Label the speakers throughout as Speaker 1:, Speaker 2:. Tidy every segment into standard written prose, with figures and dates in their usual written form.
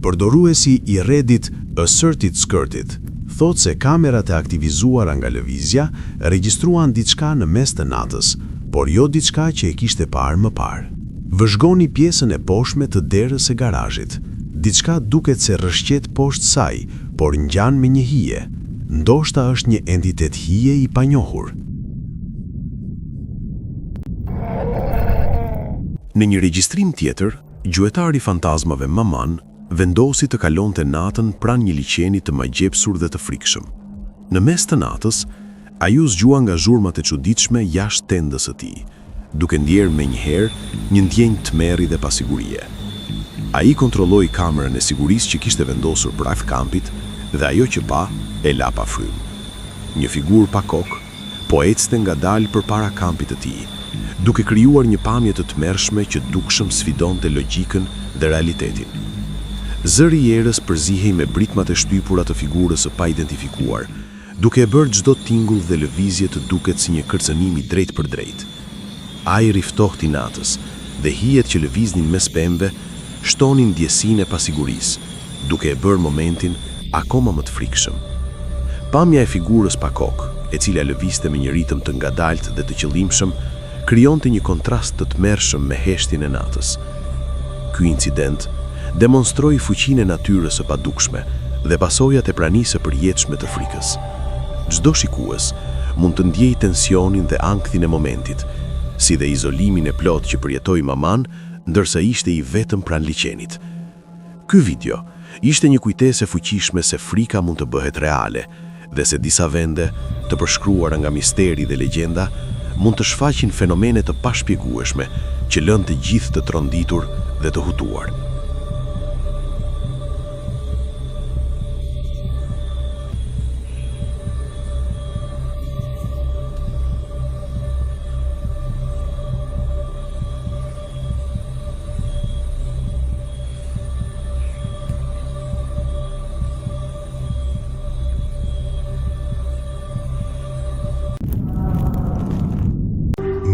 Speaker 1: Përdoruesi i Reddit Asserted Skirted thotë se kamerat e aktivizuara nga lëvizja regjistruan diçka në mes të natës, por jo diçka që e kishte parë më parë. Vëzhgoni pjesën e poshtme të derës së garazhit. Diçka duket se rrëshqet poshtë saj, por ngjan me një hije. Ndoshta është një entitet hije i panjohur.
Speaker 2: Në një regjistrim tjetër, gjuetari i fantazmave Maman vendosi të kalonte natën pranë një liqeni të magjepsur dhe të frikshëm. Në mes të natës, ai u zgjua nga zhurmat e çuditshme jashtë tendës së tij, duke ndjerë menjëherë një ndjenjë tmerri dhe pasigurie. Ai kontrolloi kamerën e sigurisë që kishte vendosur përreth kampit dhe ajo që pa e la pa frymë. Një figurë pa kokë po ecte ngadalë përpara kampit të tij, duke krijuar një pamje të tmerrshme që dukshëm sfidonte logjikën dhe realitetin. Zëri i erës përzihej me britmat e shtypura të figurës së paidentifikuar, duke e bërë çdo tingull dhe lëvizje të duket si një kërcënim i drejtpërdrejtë. Ajri i ftohtë i natës dhe hijet që lëviznin mes pemëve shtonin ndjesinë e pasigurisë, duke e bërë momentin akoma më të frikshëm. Pamja e figurës pa kokë, e cila lëvizte me një ritëm të ngadaltë dhe të qëllimshëm, krijonte një kontrast të tmerrshëm me heshtjen e natës. Ky incident demonstroi fuqinë e natyrës së padukshme dhe pasojat e pranisë së përjetshme të frikës. Çdo shikues mund të ndjejë tensionin dhe ankthin e momentit, si dhe izolimin e plotë që përjetoi Maman ndërsa ishte i vetëm pranë liqenit. Ky video ishte një kujtesë e fuqishme se frika mund të bëhet reale dhe se disa vende, të përshkruara nga misteri dhe legjenda, mund të shfaqin fenomene të pashpjegueshme që lënë të gjithë të tronditur dhe të hutuar.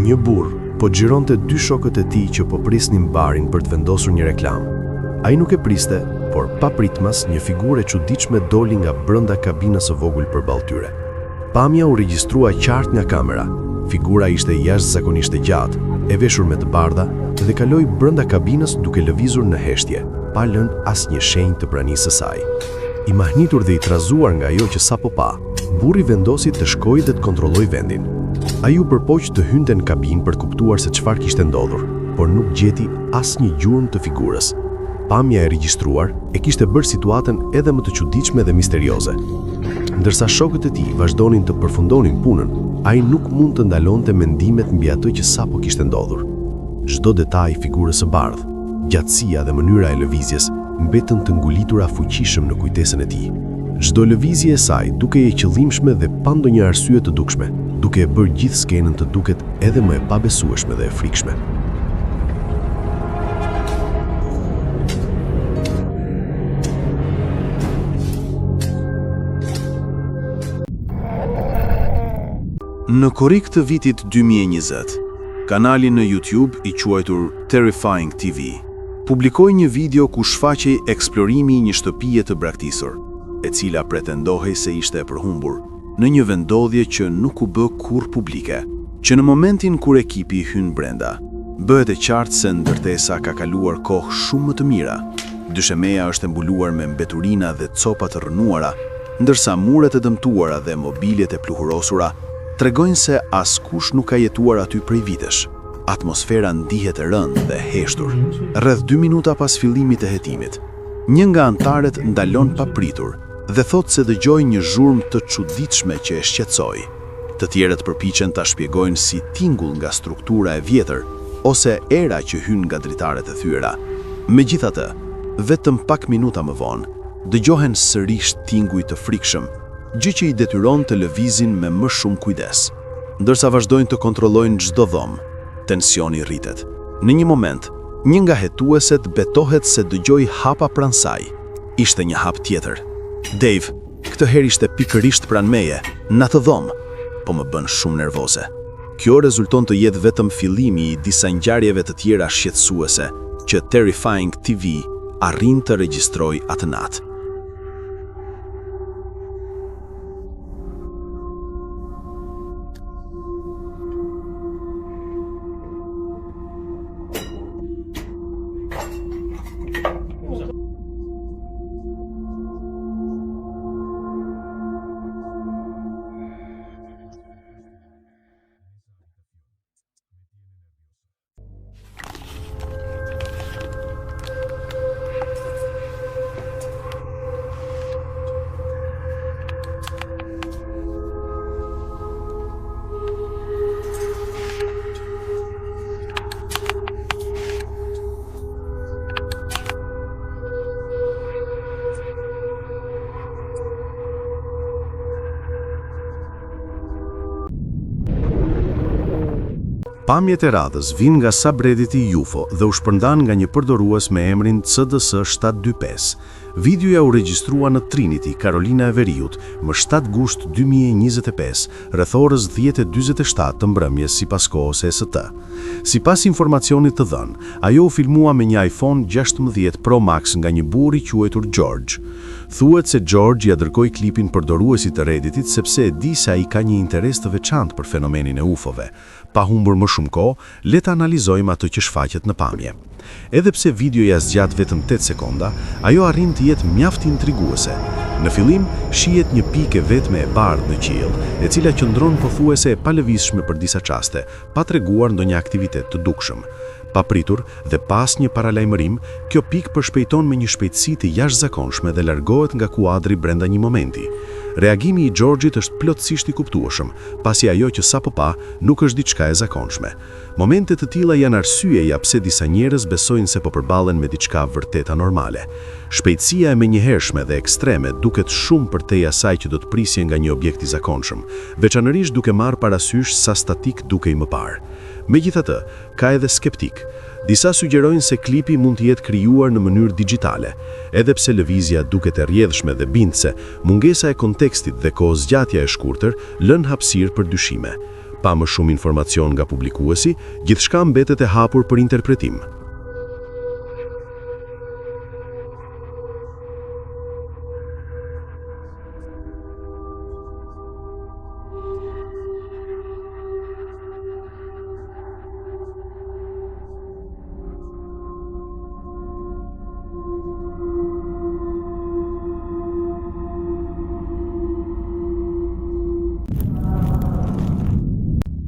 Speaker 3: Një burrë po xhironte dy shokët e tij që po prisnin barin për të vendosur një reklamë. Ai nuk e priste, por papritmas një figurë e çuditshme doli nga brenda kabinës së vogël përballë tyre. Pamja u regjistrua qartë nga kamera. Figura ishte jashtëzakonisht e gjatë, e veshur me të bardha dhe kaloi brenda kabinës duke lëvizur në heshtje, pa lënë asnjë shenjë të pranisë së saj. I mahnitur dhe i trazuar nga ajo që sapo pa, burri vendosi të shkojë dhe të kontrollojë vendin. Ai u përpoq të hynte në kabinë për të kuptuar se çfarë kishte ndodhur, por nuk gjeti asnjë gjurmë të figurës. Pamja e regjistruar e kishte bërë situatën edhe më të çuditshme dhe misterioze. Ndërsa shokët e tij vazhdonin të përfundonin punën, ai nuk mund të ndalonte mendimet mbi atë që sapo kishte ndodhur. Çdo detaj i figurës së bardhë, gjatësia dhe mënyra e lëvizjes mbetën të ngulitura fuqishëm në kujtesën e tij. Çdo lëvizje e saj dukej e qëllimshme dhe pa ndonjë arsye të dukshme, duke e bërë gjithë skenën të duket edhe më e pabesueshme dhe e frikshme.
Speaker 1: Në korrik të vitit 2020, kanali në YouTube i quajtur Terrifying TV publikoi një video ku shfaqej eksplorimi i një shtëpie të braktisur, e cila pretendohej se ishte e përhumbur, në një vendndodhje që nuk u bë kurrë publike. Që në momentin kur ekipi hyn brenda, bëhet e qartë se ndërtesa ka kaluar kohë shumë më të mira. Dyshemeja është e mbuluar me mbeturina dhe copa të rrënuara, ndërsa muret e dëmtuara dhe mobiljet e pluhurosura tregojnë se askush nuk ka jetuar aty prej vitesh. Atmosfera ndihet e rëndë dhe e heshtur. Rreth dy minuta pas fillimit të hetimit, një nga anëtarët ndalon papritur dhe thotë se dëgjoi një zhurmë të çuditshme që e shqetësoi. Të tjerët përpiqen ta shpjegojnë si tingull nga struktura e vjetër ose era që hyn nga dritaret e thyera. Megjithatë, vetëm pak minuta më vonë, dëgjohen sërish tinguj të frikshëm, gjë që i detyron të lëvizin me më shumë kujdes. Ndërsa vazhdojnë të kontrollojnë çdo dhomë, tensioni rritet. Në një moment, një nga hetueset betohet se dëgjoi hapa pranë saj. Ishte një hap tjetër. Dave, këtë herë ishte pikërisht pranë meje, në atë dhomë. Po më bën shumë nervoze. Kjo rezulton të jetë vetëm fillimi i disa ngjarjeve të tjera shqetësuese që Terrifying TV. arrin të regjistrojë atë natë. Pamjet e radhës vijnë nga subredditi UFO dhe u shpërndanë nga një përdorues me emrin CDS725. Videoja u regjistrua në Trinity, Karolina e Veriut, më 7 gusht 2025, rreth orës 10:47 të mbrëmjes sipas kohës EST. Sipas informacionit të dhënë, ajo u filmua me një iPhone 16 Pro Max nga një burrë i quajtur George. Thuhet se George ia dërgoi klipin përdoruesit të Redditit sepse e di se ai ka një interes të veçantë për fenomenin e UFO-ve. Pa humbur më shumë kohë, le të analizojmë atë që shfaqet në pamje. Edhe pse videoja zgjat vetëm 8 sekonda, ajo arrin të jetë mjaft intriguese. Në fillim, shihet një pikë e vetme e bardhë në qiell, e cila qëndron pothuajse e palëvizshme për disa çaste, pa treguar ndonjë aktivitet të dukshëm. Papritur dhe pa asnjë paralajmërim, kjo pikë përshpejton me një shpejtësi të jashtëzakonshme dhe largohet nga kuadri brenda një momenti. Reagimi i George-it është plotësisht i kuptueshëm, pasi ajo që sapo pa nuk është diçka e zakonshme. Momente të tilla janë arsyeja pse disa njerëz besojnë se po përballen me diçka vërtet anormale. Shpejtësia e menjëhershme dhe ekstreme duket shumë përtej asaj që do të prisje nga një objekt i zakonshëm, veçanërisht duke marrë parasysh sa statik dukej më parë. Megjithatë, ka edhe skeptikë. Disa sugjerojnë se klipi mund të jetë krijuar në mënyrë digjitale. Edhe pse lëvizja duket e rrjedhshme dhe bindëse, mungesa e kontekstit dhe kohëzgjatja e shkurtër lënë hapësirë për dyshime. Pa më shumë informacion nga publikuesi, gjithçka mbetet e hapur për interpretim.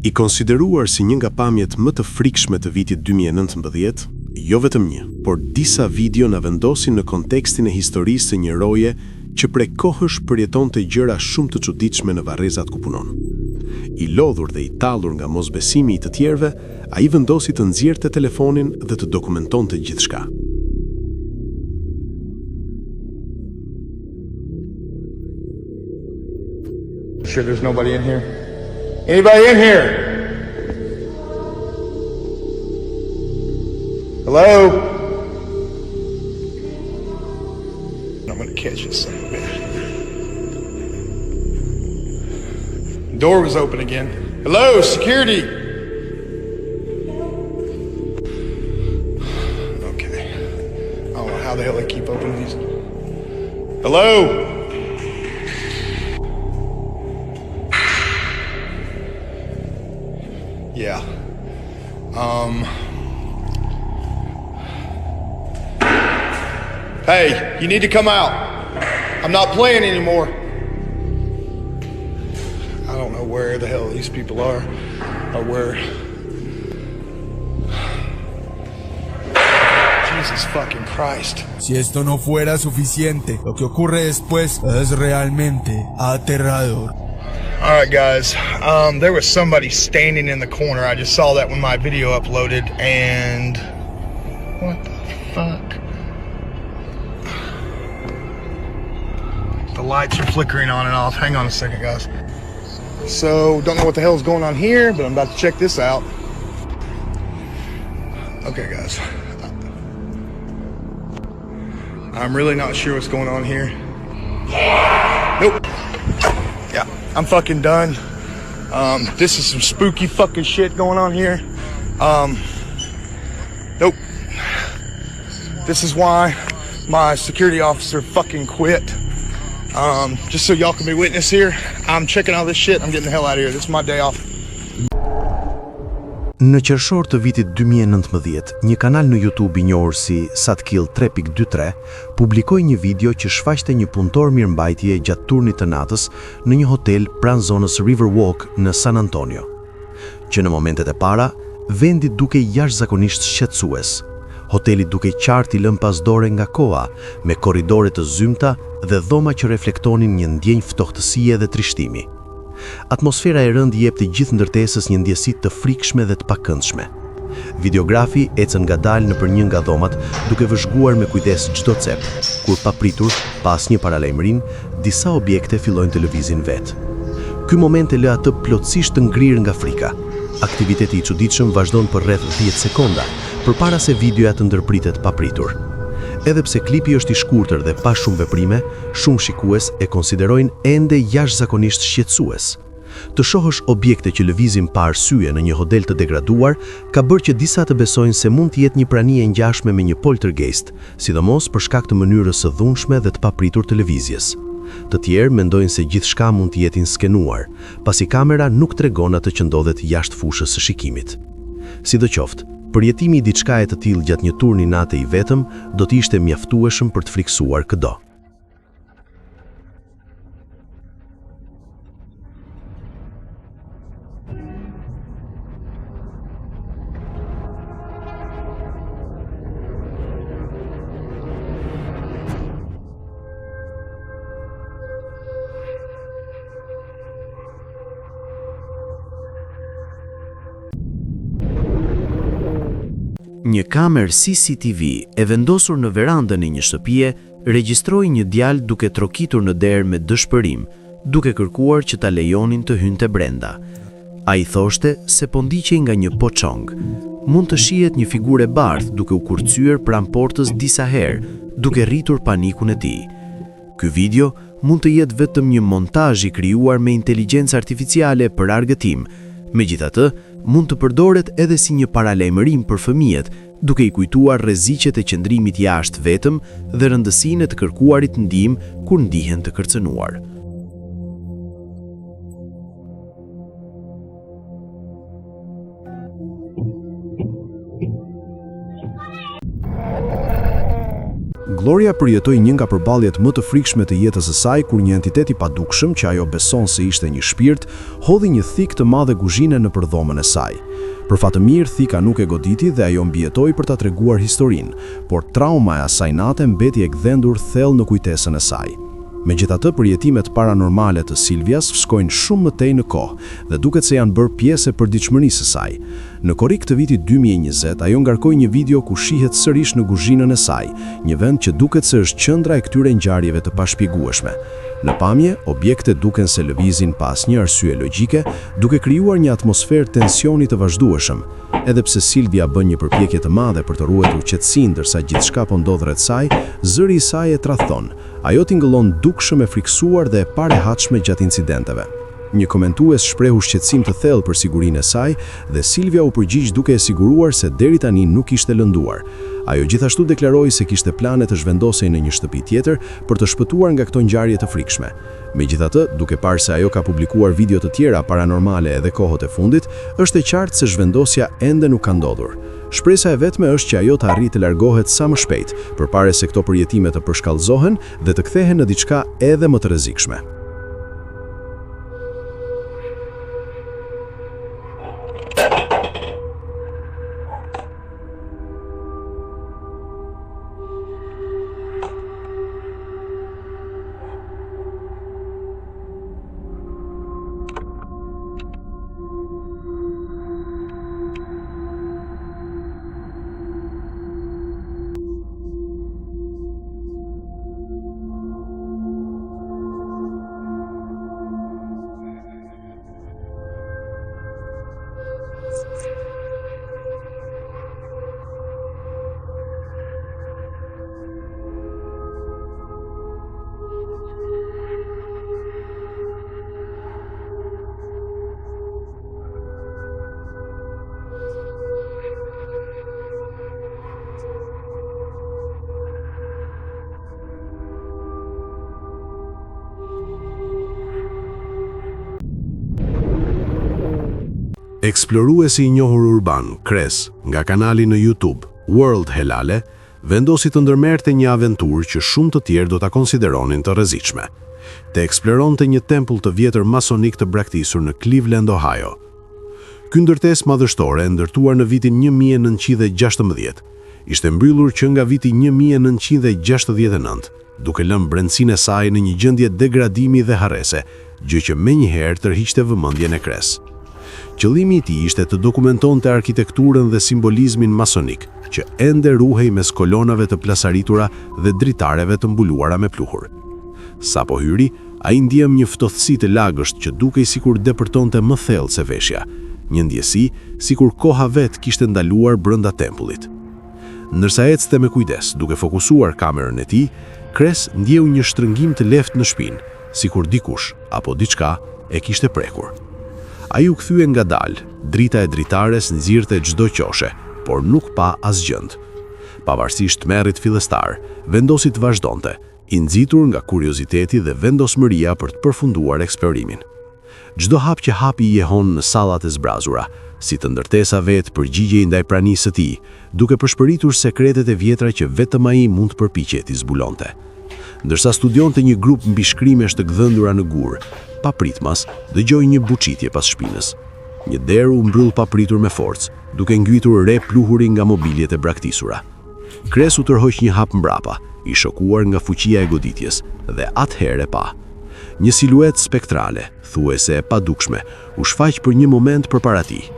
Speaker 1: I konsideruar si një nga pamjet më të frikshme të vitit 2019, jo vetëm një, por disa video na vendosin në kontekstin e historisë së një roje që prej kohësh përjetonte gjëra shumë të çuditshme në varrezat ku punon. I lodhur dhe i tallur nga mosbesimi i të tjerëve, ai vendosi të nxjerrte telefonin dhe të dokumentonte gjithçka.
Speaker 4: Sure there's nobody in here? Anybody in here? Hello? I'm gonna catch this son of a bitch. Door was open again. Hello, security. Okay. I don't know how the hell they keep opening these. Hello? Yeah. Hey, you need to come out. I'm not playing anymore. I don't know where the hell these people are or where. Jesus fucking Christ.
Speaker 5: Si esto no fuera suficiente, lo que ocurre después es realmente aterrador.
Speaker 4: All right, guys. There was somebody standing in the corner. I just saw that when my video uploaded, and what the fuck? The lights are flickering on and off. Hang on a second, guys. So, don't know what the hell is going on here, but I'm about to check this out. Okay, guys. I'm really not sure what's going on here. Nope. Yeah, I'm fucking done. This is some spooky fucking shit going on here. Nope. This is why. My security officer fucking quit. Um, just so y'all can be witness here, I'm checking all this shit. I'm getting the hell out of here. This is my day off.
Speaker 1: Në qershor të vitit 2019, një kanal në YouTube i njohur si Satkill 3.23 publikoi një video që shfaqte një punëtor mirëmbajtje gjatë turnit të natës në një hotel pranë zonës Riverwalk në San Antonio. Që në momentet e para, vendi dukej jashtëzakonisht shqetësues. Hoteli dukej qartë i lënë pas dore nga koha, me korridore të zymta dhe dhoma që reflektonin një ndjenjë ftohtësie dhe trishtimi. Atmosfera e rëndë i jepte gjithë ndërtesës një ndjesi të frikshme dhe të pakëndshme. Videografi ecën ngadalë nëpër një nga dhomat, duke vëzhguar me kujdes çdo cep, kur papritur, pa asnjë paralajmërim, disa objekte fillojnë të lëvizin vetë. Ky moment e lë atë plotësisht të ngrirë nga frika. Aktiviteti i çuditshëm vazhdon për rreth 10 sekonda, përpara se videoja të ndërpritet papritur. Edhe pse klipi është i shkurtër dhe pa shumë veprime, shumë shikues e konsiderojnë ende jashtëzakonisht shqetësues. Të shohësh objekte që lëvizin pa arsye në një hotel të degraduar ka bërë që disa të besojnë se mund të jetë një prani e ngjashme me një poltergeist, sidomos për shkak të mënyrës së dhunshme dhe të papritur të lëvizjes. Të tjerë mendojnë se gjithçka mund të jetë inskenuar, pasi kamera nuk tregon atë që ndodhet jashtë fushës së shikimit. Sidoqoftë, përjetimi i diçkaje të tillë gjatë një turni nate i vetëm do të ishte mjaftueshëm për të frikësuar këdo. Një kamerë CCTV e vendosur në verandën e një shtëpie regjistroi një djalë duke trokitur në derë me dëshpërim, duke kërkuar që ta lejonin të hynte brenda. Ai thoshte se po ndiqej nga një pocong. Mund të shihet një figurë e bardhë duke u kërcyer pranë portës disa herë, duke rritur panikun e tij. Ky video mund të jetë vetëm një montazh i krijuar me inteligjencë artificiale për argëtim. Megjithatë, mund të përdoret edhe si një paralajmërim për fëmijët, duke i kujtuar rreziqet e qëndrimit jashtë vetëm dhe rëndësinë e të kërkuarit ndihmë kur ndihen të kërcënuar.
Speaker 3: Gloria përjetoi një nga përballjet më të frikshme të jetës së saj kur një entitet i padukshëm që ajo beson se ishte një shpirt, hodhi një thikë të madhe kuzhine nëpër dhomën e saj. Për fat të mirë, thika nuk e goditi dhe ajo mbijetoi për ta treguar historinë, por trauma e asaj nate mbeti e gdhendur thellë në kujtesën e saj. Megjithatë, përjetimet paranormale të Silvias shkojnë shumë më tej në kohë dhe duket se janë bërë pjesë e përditshmërisë së saj. Në korrik të vitit 2020, ajo ngarkoi një video ku shihet sërish në kuzhinën e saj, një vend që duket se është qendra e këtyre ngjarjeve të pashpjegueshme. Në pamje, objektet duken se lëvizin pa asnjë arsye logjike, duke krijuar një atmosferë tensioni të vazhdueshëm. Edhe pse Silvia bën një përpjekje të madhe për të ruajtur qetësinë ndërsa gjithçka po ndodh rreth saj, zëri i saj e tradhton. Ajo tingëllon dukshëm e frikësuar dhe e parehatshme gjatë incidenteve. Një komentues shprehu shqetësim të thellë për sigurinë e saj dhe Silvia u përgjigj duke e siguruar se deri tani nuk ishte lënduar. Ajo gjithashtu deklaroi se kishte plane të zhvendosej në një shtëpi tjetër për të shpëtuar nga këto ngjarje të frikshme. Megjithatë, duke parë se ajo ka publikuar video të tjera paranormale edhe kohët e fundit, është e qartë se zhvendosja ende nuk ka ndodhur. Shpresa e vetme është që ajo të arrijë të largohet sa më shpejt, përpara se këto përjetime të përshkallëzohen dhe të kthehen në diçka edhe më të rrezikshme.
Speaker 2: Eksploruesi i njohur urban, Kres, nga kanali në YouTube, World Helale, vendosi të ndërmerrte një aventurë që shumë të tjerë do ta konsideronin të rrezikshme. Të eksploronte një tempull të vjetër masonik të braktisur në Cleveland, Ohio. Ky ndërtesë madhështore e ndërtuar në vitin 1916, ishte mbyllur që nga viti 1969, duke lënë brendësinë e saj në një gjendje degradimi dhe harrese, gjë që menjëherë tërhiqte vëmendjen e Kres. Qëllimi i tij ishte të dokumentonte arkitekturën dhe simbolizmin masonik, që ende ruhej mes kolonave të plasaritura dhe dritareve të mbuluara me pluhur. Sapo hyri, ai ndjeu një ftohtësi të lagësht që dukej sikur depërtonte më thellë se veshja, një ndjesi sikur koha vetë kishte ndaluar brenda tempullit. Ndërsa ecte me kujdes, duke fokusuar kamerën e tij, Kres ndjeu një shtrëngim të lehtë në shpinë, sikur dikush, apo diçka, e kishte prekur. Ai u kthye ngadalë, drita e dritares nxirrte çdo qoshe, por nuk pa asgjënd. Pavarësisht tmerrit fillestar, vendosi të vazhdonte, i nxitur nga kurioziteti dhe vendosmëria për të përfunduar eksplorimin. Çdo hap që hapi jehonë në sallat e zbrazura, si të ndërtesa vetë përgjigjej ndaj pranisë së tij, duke pëshpëritur sekretet e vjetra që vetëm ai mund të përpiqej t'i zbulonte. Ndërsa studionte një grup mbishkrimesh të gdhendura në gur, papritmas, dëgjoi një buçitje pas shpinës. Një derë u mbyll papritur me forcë, duke ngritur re pluhuri nga mobiljet e braktisura. Kres u tërhoq një hap mbrapa, i shokuar nga fuqia e goditjes, dhe atëherë e pa. Një siluetë spektrale, thuajse e padukshme, u shfaq për një moment përpara tij.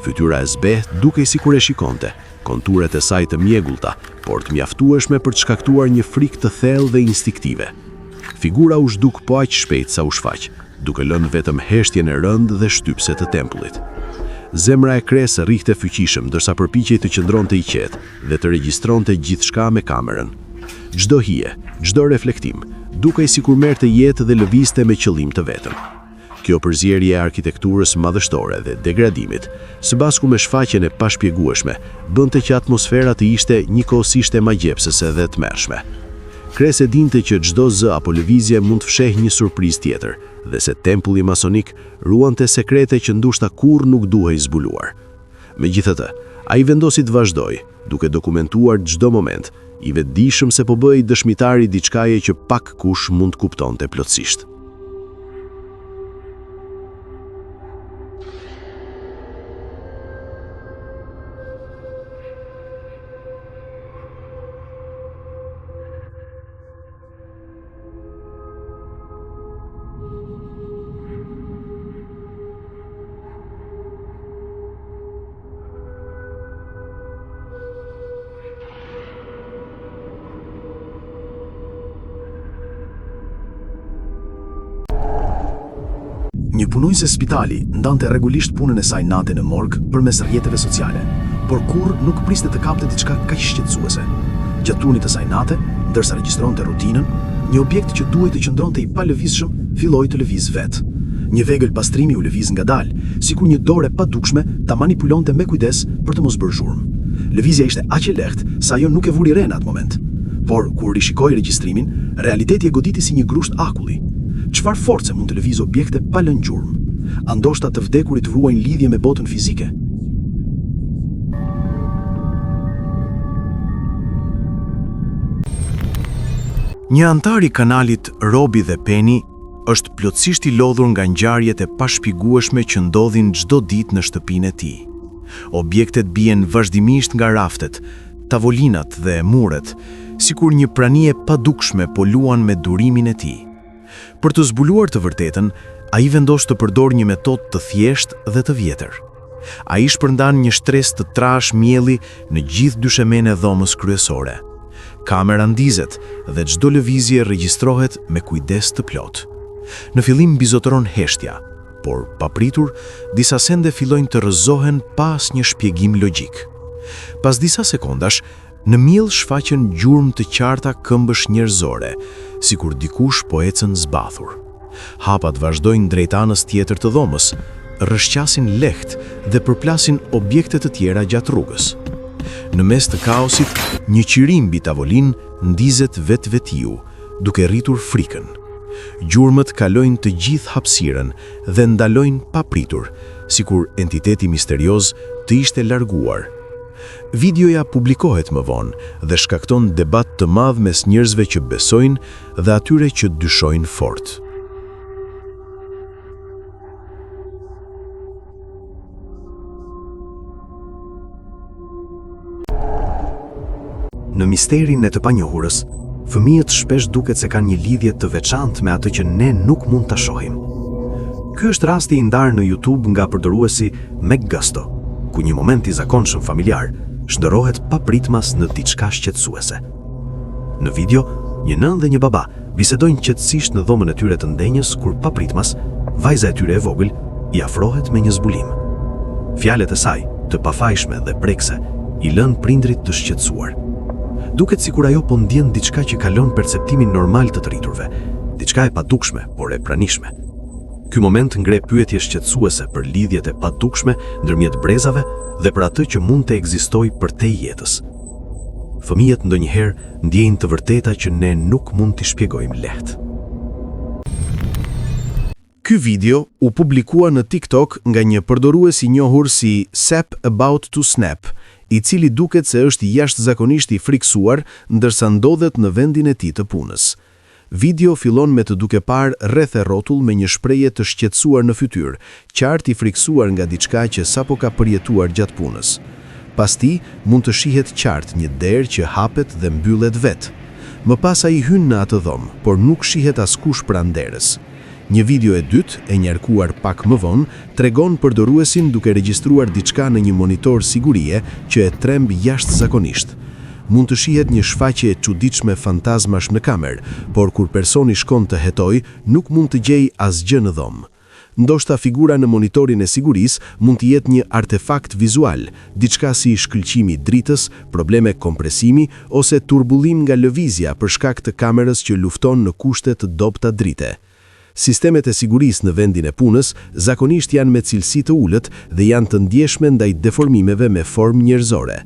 Speaker 2: Fytyra e zbehtë dukej sikur e shikonte, konturet e saj të mjegullta, por të mjaftueshme për të shkaktuar një frikë të thellë dhe instinktive. Figura u zhduk po aq shpejt sa u shfaq, duke lënë vetëm heshtjen e rëndë dhe shtypëse të tempullit. Zemra e Kres rrihte fuqishëm ndërsa përpiqej të qëndronte i qetë dhe të regjistronte gjithçka me kamerën. Çdo hije, çdo reflektim, dukej sikur merrte jetë dhe lëvizte me qëllim të vetëm. Kjo përzierje e arkitekturës madhështore dhe degradimit, së bashku me shfaqjen e pashpjegueshme, bënte që atmosfera të ishte njëkohësisht e magjepsëse dhe e tmerrshme. Kres e dinte që çdo zë apo lëvizje mund të fshehë një surprizë tjetër dhe se tempulli masonik ruante sekrete që ndoshta kurrë nuk duhej zbuluar. Megjithatë, ai vendosi të vazhdojë, duke dokumentuar çdo moment, i vetëdijshëm se po bëhej dëshmitar i diçkaje që pak kush mund të kuptonte plotësisht.
Speaker 3: Një punonjëse spitali ndante rregullisht punën e saj nate në morg përmes rrjeteve sociale, por kurrë nuk priste të kapte diçka kaq shqetësuese. Gjatë turnit të saj nate, ndërsa regjistronte rutinën, një objekt që duhej të qëndronte i palëvizshëm filloi të lëvizë vetë. Një vegël pastrimi u lëviz ngadalë, sikur një dorë e padukshme ta manipulonte me kujdes për të mos bërë zhurmë. Lëvizja ishte aq e lehtë sa ajo nuk e vuri re në atë moment. Por, kur rishikoi regjistrimin, realiteti e goditi si një grusht akulli. Çfarë force mund të lëvizë objekte pa lënë gjurmë? A ndoshta të vdekurit ruajnë lidhje me botën fizike?
Speaker 1: Një anëtar i kanalit Robi dhe Penny është plotësisht i lodhur nga ngjarjet e pashpjegueshme që ndodhin çdo ditë në shtëpinë e tij. Objektet bien vazhdimisht nga raftet, tavolinat dhe muret, sikur një prani e padukshme po luan me durimin e tij. Për të zbuluar të vërtetën, ai vendos të përdorë një metodë të thjeshtë dhe të vjetër. Ai shpërndan një shtresë të trashë mielli në gjithë dyshemenë e dhomës kryesore. Kamera ndizet dhe çdo lëvizje regjistrohet me kujdes të plotë. Në fillim mbizotëron heshtja, por papritur, disa sende fillojnë të rrëzohen pa asnjë shpjegim logjik. Pas disa sekondash, në miell shfaqen gjurmë të qarta këmbësh njerëzore, sikur dikush po ecën zbathur. Hapat vazhdojnë drejt anës tjetër të dhomës, rrëshqasin lehtë dhe përplasin objekte të tjera gjatë rrugës. Në mes të kaosit, një qiri mbi tavolinë ndizet vetvetiu, duke rritur frikën. Gjurmët kalojnë të gjithë hapësirën dhe ndalojnë papritur, sikur entiteti misterioz të ishte larguar. Videoja publikohet më vonë dhe shkakton debat të madh mes njerëzve që besojnë dhe atyre që dyshojnë fort.
Speaker 3: Në misterin e të panjohurës, fëmijët shpesh duket se kanë një lidhje të veçantë me atë që ne nuk mund ta shohim. Ky është rasti i ndarë në YouTube nga përdoruesi McGusto, ku një moment i zakonshëm familjar shndërrohet papritmas në diçka shqetësuese. Në video, një nënë dhe një baba bisedojnë qetësisht në dhomën e tyre të ndenjës kur papritmas, vajza e tyre e vogël i afrohet me një zbulim. Fjalët e saj, të pafajshme dhe prekëse, i lënë prindërit të shqetësuar. Duket sikur ajo po ndjen diçka që kalon perceptimin normal të të rriturve, diçka e padukshme, por e pranishme. Ky moment ngre pyetje shqetësuese për lidhjet e padukshme ndërmjet brezave dhe për atë që mund të ekzistojë përtej jetës. Fëmijët ndonjëherë ndjejnë të vërteta që ne nuk mund t'i shpjegojmë lehtë.
Speaker 1: Ky video u publikua në TikTok nga një përdorues i njohur si Sap About to Snap, i cili duket se është jashtëzakonisht i frikësuar ndërsa ndodhet në vendin e tij të punës. Video fillon me të duke parë rreth e rrotull me një shprehje të shqetësuar në fytyrë, qartë i frikësuar nga diçka që sapo ka përjetuar gjatë punës. Pas tij, mund të shihet qartë një derë që hapet dhe mbyllet vetë. Më pas ai hyn në atë dhomë, por nuk shihet askush pranë derës. Një video e dytë, e ngarkuar pak më vonë, tregon përdoruesin duke regjistruar diçka në një monitor sigurie që e tremb jashtëzakonisht. Mund të shihet një shfaqje e çuditshme fantazmash në kamerë, por kur personi shkon të hetojë, nuk mund të gjejë asgjë në dhomë. Ndoshta figura në monitorin e sigurisë mund të jetë një artefakt vizual, diçka si shkëlqimi i dritës, probleme kompresimi ose turbullim nga lëvizja për shkak të kamerës që lufton në kushte të dobëta drite. Sistemet e sigurisë në vendin e punës zakonisht janë me cilësi të ulët dhe janë të ndjeshme ndaj deformimeve me formë njerëzore.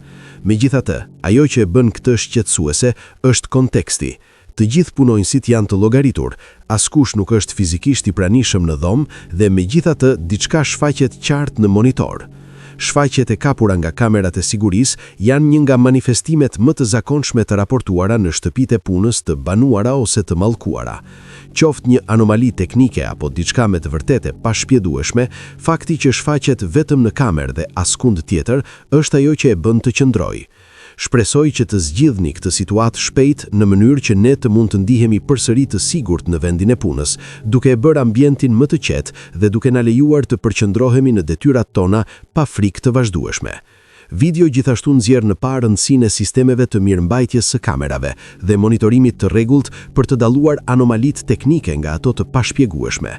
Speaker 1: Megjithatë, ajo që e bën këtë shqetësuese është konteksti. Të gjithë punonjësit janë të llogaritur, askush nuk është fizikisht i pranishëm në dhomë dhe megjithatë diçka shfaqet qartë në monitor. Shfaqjet e kapura nga kamerat e sigurisë janë një nga manifestimet më të zakonshme të raportuara në shtëpitë e punës të banuara ose të mallkuara. Qoftë një anomali teknike apo diçka me të vërtetë e pashpjegueshme, fakti që shfaqet vetëm në kamerë dhe askund tjetër është ajo që e bën të qëndrojë. Shpresoj që të zgjidhni këtë situatë shpejt në mënyrë që ne të mund të ndihemi përsëri të sigurt në vendin e punës, duke e bërë ambientin më të qetë dhe duke na lejuar të përqendrohemi në detyrat tona pa frikë të vazhdueshme. Video gjithashtu nxjerr në pah rëndësinë e sistemeve të mirëmbajtjes së kamerave dhe monitorimit të rregullt për të dalluar anomalitë teknike nga ato të pashpjegueshme.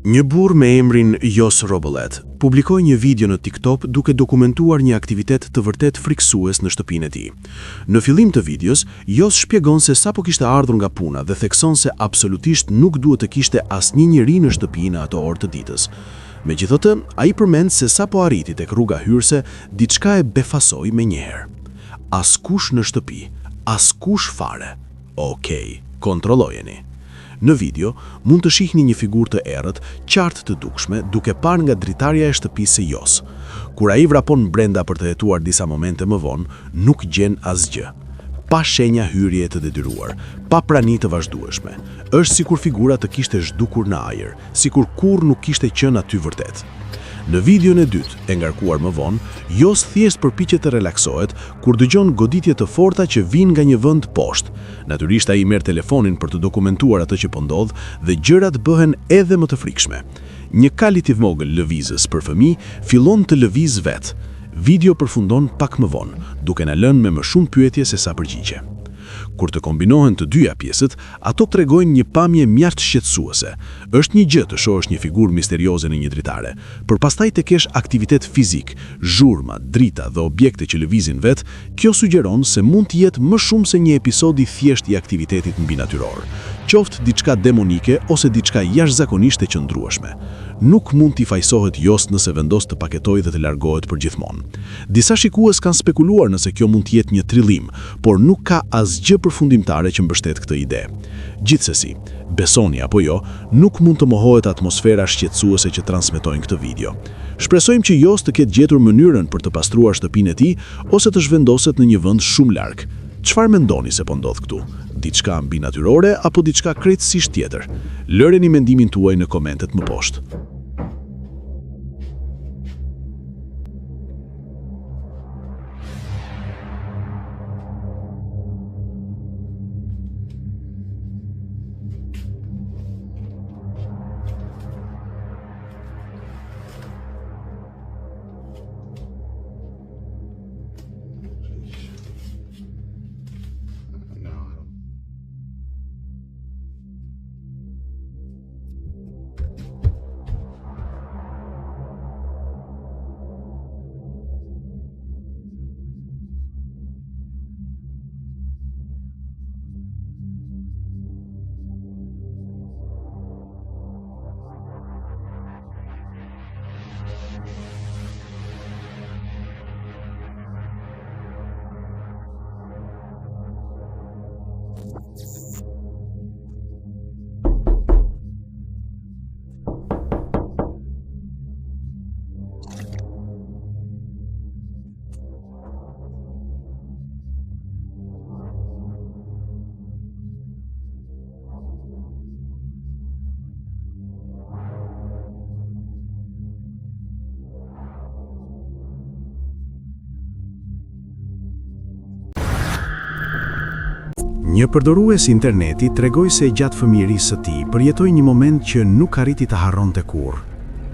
Speaker 1: Një burrë me emrin Jos Robolet publikoi një video në TikTok duke dokumentuar një aktivitet të vërtetë frikësues në shtëpinë e tij. Në fillim të videos, Jos shpjegon se sapo kishte ardhur nga puna dhe thekson se absolutisht nuk duhet të kishte asnjë njeri në shtëpi në ato orë të ditës. Megjithatë, ai përmend se sapo arriti tek rruga hyrëse, diçka e befasoi menjëherë. Askush në shtëpi, askush fare. Okej, kontrollojeni. Në video, mund të shihni një figurë të errët, qartë të dukshme, duke parë nga dritarja e shtëpisë së Jos. Kur ai vrapon brenda për të hetuar disa momente më vonë, nuk gjen asgjë. Pa shenja hyrjeje të detyruar, pa prani të vazhdueshme. Është sikur figura të kishte zhdukur në ajër, sikur kurrë nuk kishte qenë aty vërtet. Në videon e dytë, e ngarkuar më vonë, Jos thjesht përpiqet të relaksohet kur dëgjon goditje të forta që vijnë nga një vend poshtë. Natyrisht ai merr telefonin për të dokumentuar atë që po ndodh dhe gjërat bëhen edhe më të frikshme. Një kal i vogël lëvizës për fëmijë fillon të lëvizë vetë. Video përfundon pak më vonë, duke na lënë me më shumë pyetje sesa përgjigje. Kur të kombinohen të dyja pjesët, ato tregojnë një pamje mjaft shqetësuese. Është një gjë të shohësh një figurë misterioze në një dritare, por pastaj të kesh aktivitet fizik, zhurma, drita dhe objekte që lëvizin vetë, kjo sugjeron se mund të jetë më shumë se një episod i thjeshtë i aktivitetit mbinatyror, qoftë diçka demonike ose diçka jashtëzakonisht e qëndrueshme. Nuk mund t'i fajësohet Jos nëse vendos të paketojë dhe të largohet përgjithmonë. Disa shikues kanë spekuluar nëse kjo mund të jetë një trillim, por nuk ka asgjë përfundimtare që mbështet këtë ide. Gjithsesi, besoni apo jo, nuk mund të mohohet atmosfera shqetësuese që transmetojnë këto video. Shpresojmë që Jos të ketë gjetur mënyrën për të pastruar shtëpinë e tij ose të zhvendoset në një vend shumë larg. Çfarë mendoni se po ndodh këtu? Diçka mbinatyrore apo diçka krejtësisht tjetër? Lëreni mendimin tuaj në komentet më poshtë. Një përdorues interneti tregoi se gjatë fëmijërisë së tij përjetoi një moment që nuk arriti ta harronte kurrë.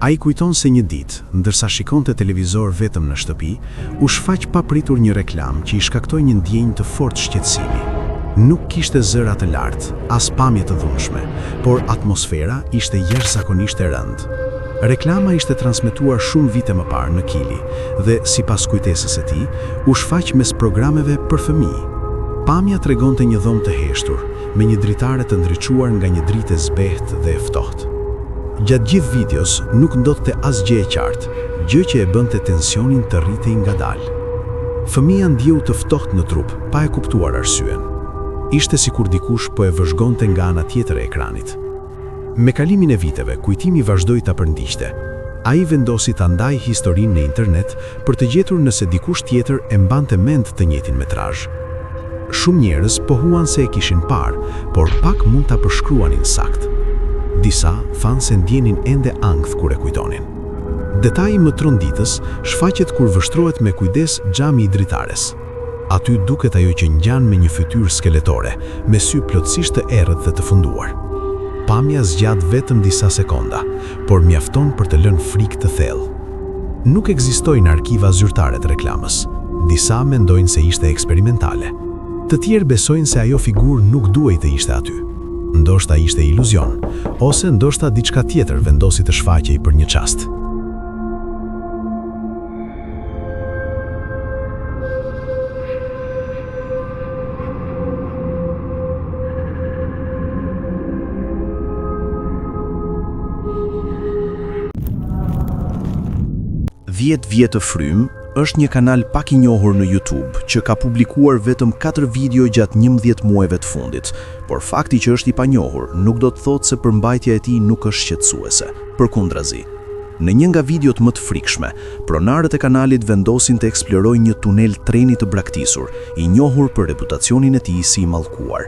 Speaker 1: Ai kujton se një ditë, ndërsa shikonte televizor vetëm në shtëpi, u shfaq papritur një reklamë që i shkaktoi një ndjenjë të fortë shqetësimi. Nuk kishte zëra të lartë, as pamje të dhunshme, por atmosfera ishte jashtëzakonisht e rëndë. Reklama ishte transmetuar shumë vite më parë në Kili dhe, sipas kujtesës së tij, u shfaq mes programeve për fëmijë. Pamja tregonte një dhomë të heshtur, me një dritare të ndriçuar nga një dritë e zbehtë dhe e ftohtë. Gjatë gjithë videos nuk ndodhte asgjë e qartë, gjë që e bënte tensionin të rritej ngadalë. Fëmija ndjeu të ftohtë në trup, pa e kuptuar arsyen. Ishte sikur dikush po e vëzhgonte nga ana tjetër e ekranit. Me kalimin e viteve, kujtimi vazhdoi ta përndiqte. Ai vendosi ta ndajë historinë në internet për të gjetur nëse dikush tjetër e mbante mend të njëjtin metrazh. Shumë njerëz pohuan se e kishin parë, por pak mund ta përshkruanin saktë. Disa thanë se ndjenin ende ankth kur e kujtonin. Detaji më tronditës shfaqet kur vështrohet me kujdes xhami i dritares. Aty duket ajo që ngjan me një fytyrë skeletore, me sy plotësisht të errët dhe të funduar. Pamja zgjat vetëm disa sekonda, por mjafton për të lënë frikë të thellë. Nuk ekzistojnë arkiva zyrtare të reklamës. Disa mendojnë se ishte eksperimentale. Të tjerë besojnë se ajo figurë nuk duhej të ishte aty. Ndoshta ishte iluzion, ose ndoshta diçka tjetër vendosi të shfaqej për një çast. 10 vjet të frymë është një kanal pak i njohur në YouTube që ka publikuar vetëm 4 video gjatë 11 muajve të fundit, por fakti që është i panjohur nuk do të thotë se përmbajtja e tij nuk është shqetësuese. Përkundrazi, në një nga videot më të frikshme, pronarët e kanalit vendosin të eksplorojnë një tunel treni të braktisur, i njohur për reputacionin e tij si i mallkuar.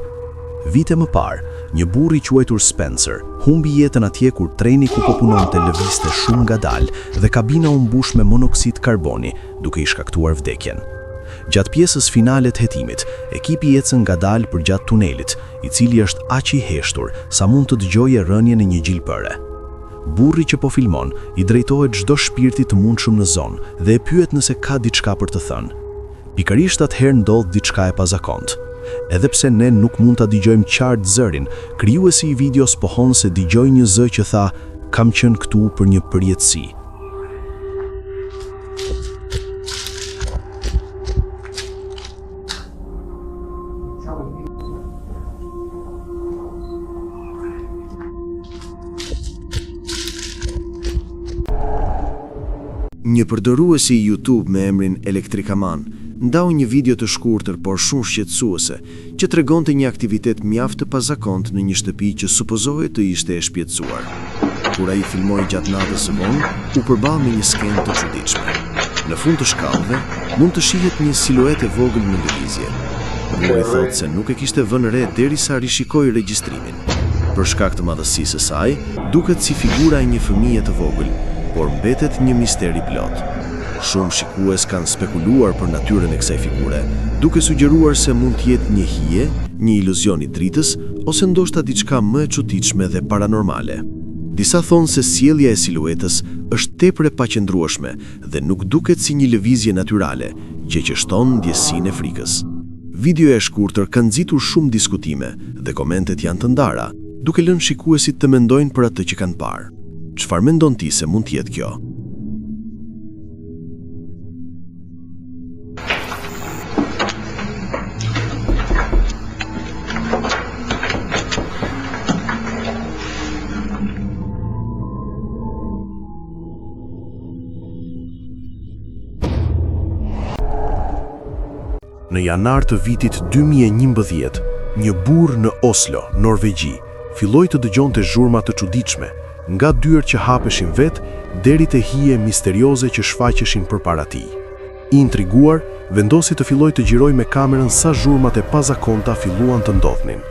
Speaker 1: Vite më parë, një burrë i quajtur Spencer humbi jetën atje kur treni ku po punonte lëvizte shumë ngadalë dhe kabina u mbush me monoksid karboni, duke i shkaktuar vdekjen. Gjatë pjesës finale të hetimit, ekipi ecën ngadalë përgjatë tunelit, i cili është aq i heshtur sa mund të dëgjoje rënien e një gjilpëre. Burri që po filmon i drejtohet çdo shpirti të mundshëm në zonë dhe e pyet nëse ka diçka për të thënë. Pikërisht atëherë ndodh diçka e pazakontë. Edhe pse ne nuk mund ta dëgjojmë qartë zërin, krijuesi i videos pohon se dëgjoi një zë që tha, Kam qenë këtu për një përjetësi. Një përdorues i YouTube me emrin Elektrikaman ndau një video të shkurtër por shumë shqetësuese, që tregonte një aktivitet mjaft të pazakontë në një shtëpi që supozohej të ishte e shpjetësuar. Kur ai filmoi gjatë natës së vonë, u përball me një skenë të çuditshme. Në fund të shkallëve, mund të shihet një siluetë e vogël në lëvizje. Burri thotë se nuk e kishte vënë re derisa rishikoi regjistrimin. Për shkak të madhësisë së saj, duket si figura e një fëmije të vogël, por mbetet një mister i plotë. Shumë shikues kanë spekuluar për natyrën e kësaj figure, duke sugjeruar se mund të jetë një hije, një iluzion i dritës ose ndoshta diçka më e çuditshme dhe paranormale. Disa thonë se sjellja e siluetës është tepër e paqëndrueshme dhe nuk duket si një lëvizje natyrale, gjë që shton ndjesinë e frikës. Videoja e shkurtër ka nxitur shumë diskutime dhe komentet janë të ndara, duke lënë shikuesit të mendojnë për atë që kanë parë. Çfarë mendon ti se mund të jetë kjo?
Speaker 2: Në janar të vitit 2011, një burrë në Oslo, Norvegji, filloi të dëgjonte zhurma të çuditshme, nga dyert që hapeshin vetë deri te hije misterioze që shfaqeshin përpara tij. I intriguar, vendosi të fillojë të xhirojë me kamerën sa zhurmat e pazakonta filluan të ndodhnin.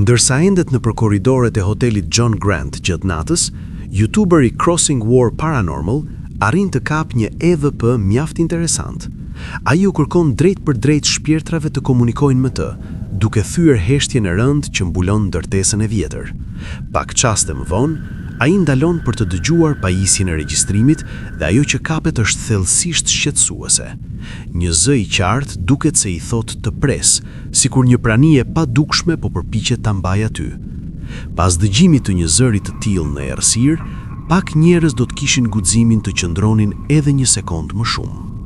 Speaker 1: Ndërsa endet nëpër korridoret e hotelit John Grant gjatë natës, youtuberi Crossing War Paranormal arrin të kapë një EVP mjaft interesant. Ai u kërkon drejtpërdrejt shpirtrave të komunikojnë me të, duke thyer heshtjen e rëndë që mbulon ndërtesën e vjetër. Pak çaste më vonë, ai ndalon për të dëgjuar pajisjen e regjistrimit dhe ajo që kapet është thellësisht shqetësuese. Një zë i qartë duket se i thotë të presë, sikur një prani e padukshme po përpiqet ta mbajë aty. Pas dëgjimit të një zëri të tillë në errësirë, pak njerëz do të kishin guximin të qëndronin edhe një sekondë më shumë.